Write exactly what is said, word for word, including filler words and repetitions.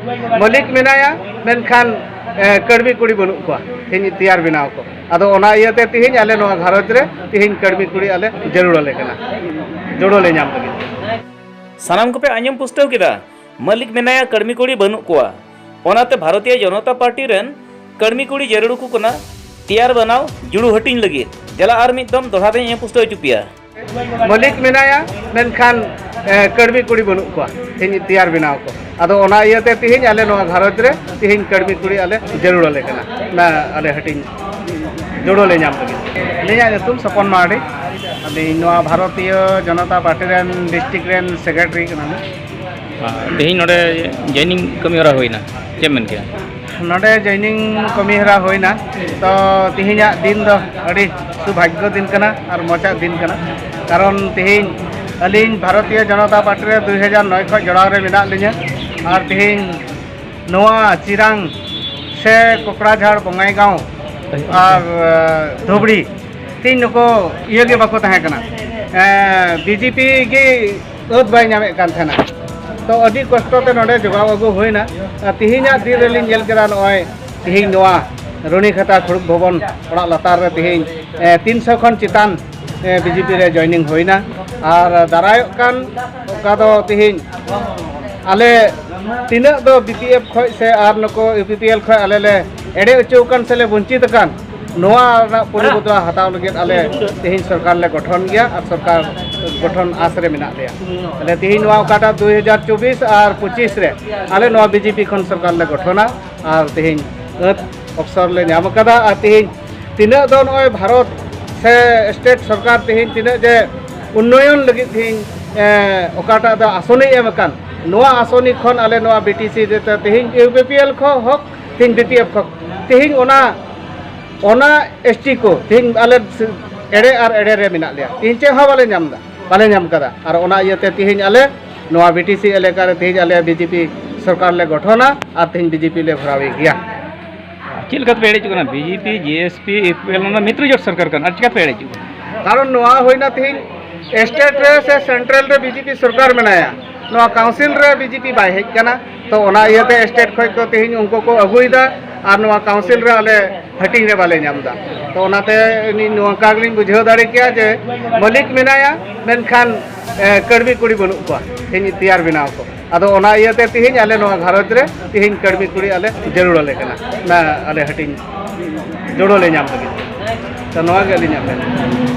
ᱢᱟᱹᱞᱤᱠ ᱢᱮᱱᱟᱭᱟ, ᱢᱮᱱᱠᱷᱟᱱ ᱮ, ᱠᱟᱹᱲᱢᱤ ᱠᱩᱲᱤ ᱵᱟᱹᱱᱩᱜ ᱠᱚᱣᱟ ᱛᱮᱦᱮᱧ ᱛᱮᱭᱟᱨ ᱵᱮᱱᱟᱣ ᱠᱚ᱾ ᱟᱫᱚ ᱚᱱᱟ ᱤᱭᱟᱹᱛᱮ ᱛᱮᱦᱮᱧ ᱟᱞᱮ ᱱᱚᱣᱟ ᱜᱷᱟᱨᱚᱸᱡᱽ ᱨᱮ ᱛᱮᱦᱮᱧ ᱠᱟᱹᱲᱢᱤ ᱠᱩᱲᱤ ᱟᱞᱮ ᱡᱟᱹᱨᱩᱲ ᱟᱞᱮ ᱠᱟᱱᱟ, ᱡᱚᱲᱚ ᱞᱮ ᱧᱟᱢ ᱞᱟᱹᱜᱤᱫ᱾ ᱥᱟᱱᱟᱢ ᱠᱚᱯᱮ ᱟᱸᱡᱚᱢ ᱯᱩᱥᱴᱟᱹᱣ ᱠᱮᱫᱟ, ᱢᱟᱹᱞᱤᱠ ᱢᱮᱱᱟᱭᱟ, ᱠᱟᱹᱲᱢᱤ ᱠᱩᱲᱤ ᱵᱟᱹᱱᱩᱜ ᱠᱚᱣᱟ᱾ ᱚᱱᱟᱛᱮ ᱵᱷᱟᱨᱚᱛᱤᱭᱚ ᱡᱚᱱᱚᱛᱟ ᱯᱟᱨᱴᱤ ᱨᱮᱱ ᱠᱟᱹᱲᱢᱤ ᱠᱩᱲᱤ ᱡᱟᱹᱨᱩᱲ ᱟᱠᱚ ᱠᱟᱱᱟ, ᱛᱮᱭᱟᱨ ᱵᱮᱱᱟᱣ ᱡᱩᱲᱩ ᱦᱟᱹᱴᱤᱧ ᱞᱟᱹᱜᱤᱫ᱾ ᱡᱟᱞᱟ ᱟᱨ ᱢᱤᱫ ᱫᱚᱢ ᱫᱚᱦᱲᱟ ᱛᱮᱧ ᱟᱸᱡᱚᱢ ᱯᱩᱥᱴᱟᱹᱣ ᱦᱚᱪᱚ ᱯᱮᱭᱟ᱾ ᱢᱟᱹᱞᱤᱠ ᱢᱮᱱᱟᱭᱟ, ᱢᱮᱱᱠᱷᱟᱱ ᱮ, ᱠᱟᱹᱲᱢᱤ ᱠᱩᱲᱤ ᱵᱟᱹᱱᱩᱜ ᱠᱚᱣᱟ ᱛᱮᱦᱮᱧ ᱛᱮᱭᱟᱨ ᱵᱮᱱᱟᱣ ᱠᱚ᱾ ᱟᱫᱚ ᱚᱱᱟ ᱤᱭᱟᱹᱛᱮ ᱛᱮᱦᱮᱧ ᱟᱞᱮ ᱱᱚᱣᱟ ᱜᱷᱟᱨᱚᱸᱡᱽ ᱨᱮ ᱛᱮᱦᱮᱧ ᱠᱟᱹᱲᱢᱤ ᱠᱩᱲᱤ ᱟᱞᱮ ᱡᱟᱹᱨᱩᱲ ᱟᱞᱮ ᱠᱟᱱᱟ, ᱚᱱᱟ ᱟᱞᱮ ᱦᱟᱹᱴᱤᱧ ᱡᱚᱲᱚ ᱞᱮ ᱧᱟᱢ ᱞᱟᱹᱜᱤᱫ᱾ ᱟᱹᱞᱤᱧᱟᱜ ᱧᱩᱛᱩᱢ ᱥᱚᱯᱚᱱ ᱢᱟᱨᱰᱤ᱾ ᱟᱹᱞᱤᱧ ᱱᱚᱣᱟ ᱵᱷᱟᱨᱚᱛᱤᱭᱚ ᱡᱚᱱᱚᱛᱟ ᱯᱟᱨᱴᱤ ᱨᱮᱱ ᱰᱤᱥᱴᱨᱤᱠᱴ ᱨᱮᱱ ᱥᱮᱠᱨᱮᱴᱟᱨᱤ ᱠᱟᱱᱟᱞᱤᱧ᱾ ᱟᱨ ᱛᱮᱦᱮᱧ ᱱᱚᱰᱮ ᱡᱚᱭᱮᱱᱤᱝ ᱠᱟᱹᱢᱤ ᱦᱚᱨᱟ ᱦᱩᱭᱱᱟ, ᱪᱮᱫ ᱮᱢ ᱢᱮᱱ ᱠᱮᱫᱟ? ᱱᱚᱰᱮ ᱡᱚᱭᱮᱱᱤᱝ ᱠᱟᱹᱢᱤ ᱦᱚᱨᱟ ᱦᱩᱭᱱᱟ᱾ ᱛᱚ, ᱛᱮᱦᱮᱧᱟᱜ ᱫᱤᱱ ᱫᱚ ᱟᱹᱰᱤ ᱥᱩᱵᱷᱟᱜᱽᱜᱚ ᱫᱤᱱ ᱠᱟᱱᱟ ᱟᱨ ᱢᱚᱪᱟ ᱫᱤᱱ ᱠᱟᱱᱟ, ᱠᱟᱨᱚᱱ ᱛᱮᱦᱮᱧ ᱟᱹᱞᱤᱧ ᱵᱷᱟᱨᱚᱛᱤᱭᱚ ᱡᱚᱱᱚᱛᱟ ᱯᱟᱨᱴᱤ ᱨᱮ ᱫᱩᱭ ᱦᱟᱡᱟᱨ ᱱᱚᱭ ᱠᱷᱚᱱ ᱡᱚᱲᱟᱣ ᱨᱮ ᱢᱮᱱᱟᱜ ᱞᱤᱧᱟᱹ᱾ ᱟᱨ ᱛᱮᱦᱮᱧ ᱱᱚᱣᱟ ᱪᱤᱨᱟᱝ ᱥᱮ ᱠᱚᱠᱲᱟᱡᱷᱟᱲ, ᱵᱚᱸᱜᱟᱭᱜᱟᱸᱣ ᱟᱨ, ᱮ, ᱫᱷᱩᱵᱽᱲᱤ, ᱛᱮᱦᱮᱧ ᱱᱩᱠᱩ ᱤᱭᱟᱹ ᱜᱮ ᱵᱟᱠᱚ ᱛᱟᱦᱮᱸ ᱠᱟᱱᱟ, ᱵᱤᱡᱮᱯᱤ ᱜᱮ ᱟᱹᱛ ᱵᱟᱭ ᱧᱟᱢᱮᱫ ᱠᱟᱱ ᱛᱟᱦᱮᱱᱟ᱾ ᱛᱚ, ᱟᱹᱰᱤ ᱠᱚᱥᱴᱚ ᱛᱮ ᱱᱚᱰᱮ ᱡᱚᱜᱟᱣ ᱟᱹᱜᱩ ᱦᱩᱭᱱᱟ᱾ ᱟᱨ ᱛᱮᱦᱮᱧᱟᱜ ᱫᱤᱱ ᱨᱮᱞᱤᱧ ᱧᱮᱞ ᱠᱮᱫᱟ, ᱱᱚᱜᱼᱚᱭ ᱛᱮᱦᱮᱧ ᱱᱚᱣᱟ ᱨᱩᱱᱤᱠᱷᱟᱛᱟ ᱠᱷᱩᱲᱩᱠ ᱵᱷᱚᱵᱚᱱ ᱚᱲᱟᱜ ᱞᱟᱛᱟᱨ ᱨᱮ ᱛᱮᱦᱮᱧ, ᱮ, ᱛᱤᱱᱥᱚ ᱠᱷᱚᱱ ᱪᱮᱛᱟᱱ, ᱮ, ᱵᱤᱡᱮᱯᱤ ᱨᱮ ᱡᱚᱭᱮᱱᱤᱝ ᱦᱩᱭᱱᱟ᱾ ᱟᱨ ᱫᱟᱨᱟᱭᱚᱜ ᱠᱟᱱ ᱚᱠᱟ ᱫᱚ ᱛᱮᱦᱮᱧ ᱟᱞᱮ ᱛᱤᱱᱟᱹᱜ ᱫᱚ ᱵᱤᱯᱤᱮᱯᱷ ᱠᱷᱚᱱ ᱥᱮ ᱟᱨ ᱱᱩᱠᱩ ᱤᱭᱩᱯᱤᱯᱤᱮᱞ ᱠᱷᱚᱱ ᱟᱞᱮ ᱞᱮ ᱮᱲᱮ ᱦᱚᱪᱚ ᱟᱠᱟᱱ ᱥᱮ ᱞᱮ ᱵᱚᱧᱪᱤᱛ ᱟᱠᱟᱱ, ᱱᱚᱣᱟ ᱨᱮᱱᱟᱜ ᱯᱚᱨᱤᱵᱚᱫᱚᱞ ᱦᱟᱛᱟᱣ ᱞᱟᱹᱜᱤᱫ ᱟᱞᱮ ᱛᱮᱦᱮᱧ ᱥᱚᱨᱠᱟᱨ ᱞᱮ ᱜᱚᱴᱷᱚᱱ ᱜᱮᱭᱟ ᱟᱨ ᱥᱚᱨᱠᱟᱨ ᱜᱚᱴᱷᱚᱱ ᱟᱥ ᱨᱮ ᱢᱮᱱᱟᱜ ᱞᱮᱭᱟ᱾ ᱟᱞᱮ ᱛᱮᱦᱮᱧ ᱱᱚᱣᱟ ᱚᱠᱟᱴᱟᱜ ᱫᱩᱭ ᱦᱟᱡᱟᱨ ᱪᱚᱵᱵᱤᱥ ᱟᱨ ᱯᱚᱸᱪᱤᱥ ᱨᱮ ᱟᱞᱮ ᱱᱚᱣᱟ ᱵᱤᱡᱮᱯᱤ ᱠᱷᱚᱱ ᱥᱚᱨᱠᱟᱨ ᱞᱮ ᱜᱚᱴᱷᱚᱱᱟ ᱟᱨ ᱛᱮᱦᱮᱧ ᱟᱹᱛ ᱚᱯᱥᱚᱨ ᱞᱮ ᱧᱟᱢ ᱟᱠᱟᱫᱟ᱾ ᱟᱨ ᱛᱮᱦᱮᱧ ᱛᱤᱱᱟᱹᱜ ᱫᱚ ᱱᱚᱜᱼᱚᱭ ᱵᱷᱟᱨᱚᱛ ᱥᱮ ᱥᱴᱮᱴ ᱥᱚᱨᱠᱟᱨ ᱛᱮᱦᱮᱧ ᱛᱤᱱᱟᱹᱜ ᱡᱮ ᱩᱱᱱᱚᱭᱚᱱ ᱞᱟᱹᱜᱤᱫ ᱛᱮᱦᱮᱧ, ᱮ, ᱚᱠᱟᱴᱟᱜ ᱫᱚ ᱟᱥᱚᱱᱤ ᱮᱢ ᱟᱠᱟᱱ, ᱱᱚᱣᱟ ᱟᱥᱚᱱᱤ ᱠᱷᱚᱱ ᱟᱞᱮ ᱱᱚᱣᱟ ᱵᱤᱴᱤᱥᱤ ᱨᱮ ᱛᱮᱦᱮᱧ ᱤᱭᱩᱯᱤᱯᱤᱮᱞ ᱠᱷᱚᱱ ᱦᱚᱠ, ᱛᱮᱦᱮᱧ ᱵᱤᱯᱤᱮᱯᱷ ᱠᱷᱚᱱ, ᱛᱮᱦᱮᱧ ᱚᱱᱟ, ᱚᱱᱟ ᱮᱥᱴᱤ ᱠᱚ ᱛᱮᱦᱮᱧ ᱟᱞᱮ ᱮᱲᱮ ᱟᱨ ᱮᱲᱮ ᱨᱮ ᱢᱮᱱᱟᱜ ᱞᱮᱭᱟ᱾ ᱛᱮᱦᱮᱧ ᱪᱮᱫ ᱦᱚᱸ ᱵᱟᱞᱮ ᱧᱟᱢ ᱮᱫᱟ, ᱵᱟᱞᱮ ᱧᱟᱢ ᱠᱟᱫᱟ᱾ ᱟᱨ ᱚᱱᱟ ᱤᱭᱟᱹᱛᱮ ᱛᱮᱦᱮᱧ ᱟᱞᱮ ᱱᱚᱣᱟ ᱵᱤᱴᱤᱥᱤ ᱮᱞᱟᱠᱟ ᱨᱮ ᱛᱮᱦᱮᱧ ᱟᱞᱮ ᱵᱤᱡᱮᱯᱤ ᱥᱚᱨᱠᱟᱨ ᱞᱮ ᱜᱚᱴᱷᱚᱱᱟ ᱟᱨ ᱛᱮᱦᱮᱧ ᱵᱤᱡᱮᱯᱤ ᱞᱮ ᱜᱷᱚᱨᱟᱣᱮ ᱜᱮᱭᱟ᱾ ᱪᱮᱫ ᱞᱮᱠᱟ ᱛᱮᱯᱮ ᱮᱲᱮ ᱦᱚᱪᱚᱜ ᱠᱟᱱᱟ? ᱵᱤᱡᱮᱯᱤ, ᱡᱮᱮᱥᱯᱤ, ᱤᱭᱩᱯᱤᱯᱤᱮᱞ, ᱱᱚᱣᱟ ᱢᱤᱛᱨᱚ ᱡᱳᱴ ᱥᱚᱨᱠᱟᱨ ᱠᱟᱱᱟ, ᱟᱨ ᱪᱤᱠᱟᱹ ᱛᱮᱯᱮ ᱮᱲᱮ ᱦᱚᱪᱚᱜ ᱠᱟᱱᱟ? ᱠᱟᱨᱚᱱ ᱱᱚᱣᱟ ᱦᱩᱭᱱᱟ ᱛᱮᱦᱮᱧ ᱥᱴᱮᱴ ᱨᱮ ᱥᱮ ᱥᱮᱱᱴᱨᱟᱞ ᱨᱮ ᱵᱤᱡᱮᱯᱤ ᱥᱚᱨᱠᱟᱨ ᱢᱮᱱᱟᱭᱟ, ᱱᱚᱣᱟ ᱠᱟᱣᱩᱱᱥᱤᱞ ᱨᱮ ᱵᱤᱡᱮᱯᱤ ᱵᱟᱭ ᱦᱮᱡ ᱠᱟᱱᱟ᱾ ᱛᱚ ᱚᱱᱟ ᱤᱭᱟᱹᱛᱮ ᱥᱴᱮᱴ ᱠᱷᱚᱱ ᱠᱚ ᱛᱮᱦᱮᱧ ᱩᱱᱠᱩ ᱠᱚ ᱟᱹᱜᱩᱭᱮᱫᱟ ᱟᱨ ᱱᱚᱣᱟ ᱠᱟᱣᱩᱱᱥᱤᱞ ᱨᱮ ᱟᱞᱮ ᱦᱟᱹᱴᱤᱧ ᱨᱮ ᱵᱟᱞᱮ ᱧᱟᱢ ᱮᱫᱟ᱾ ᱛᱚ ᱚᱱᱟᱛᱮ ᱤᱧ ᱱᱚᱝᱠᱟ ᱜᱮᱞᱤᱧ ᱵᱩᱡᱷᱟᱹᱣ ᱫᱟᱲᱮ ᱠᱮᱭᱟ ᱡᱮ ᱢᱟᱹᱞᱤᱠ ᱢᱮᱱᱟᱭᱟ, ᱢᱮᱱᱠᱷᱟᱱ ᱮ, ᱠᱟᱹᱲᱢᱤ ᱠᱩᱲᱤ ᱵᱟᱹᱱᱩᱜ ᱠᱚᱣᱟ ᱛᱮᱦᱮᱧ ᱛᱮᱭᱟᱨ ᱵᱮᱱᱟᱣ ᱠᱚ᱾ ᱟᱫᱚ ᱚᱱᱟ ᱤᱭᱟᱹᱛᱮ ᱛᱮᱦᱮᱧ ᱟᱞᱮ ᱱᱚᱣᱟ ᱜᱷᱟᱨᱚᱸᱡᱽ ᱨᱮ ᱛᱮᱦᱮᱧ ᱠᱟᱹᱲᱢᱤ ᱠᱩᱲᱤ ᱟᱞᱮ ᱡᱟᱹᱨᱩᱲ ᱟᱞᱮ ᱠᱟᱱᱟ, ᱚᱱᱟ ᱟᱞᱮ ᱦᱟᱹᱴᱤᱧ ᱡᱚᱲᱚ ᱞᱮ ᱧᱟᱢ ᱞᱟᱹᱜᱤᱫ᱾ ᱛᱚ ᱱᱚᱣᱟ ᱜᱮ ᱟᱹᱞᱤᱧᱟᱜ ᱢᱮᱱ᱾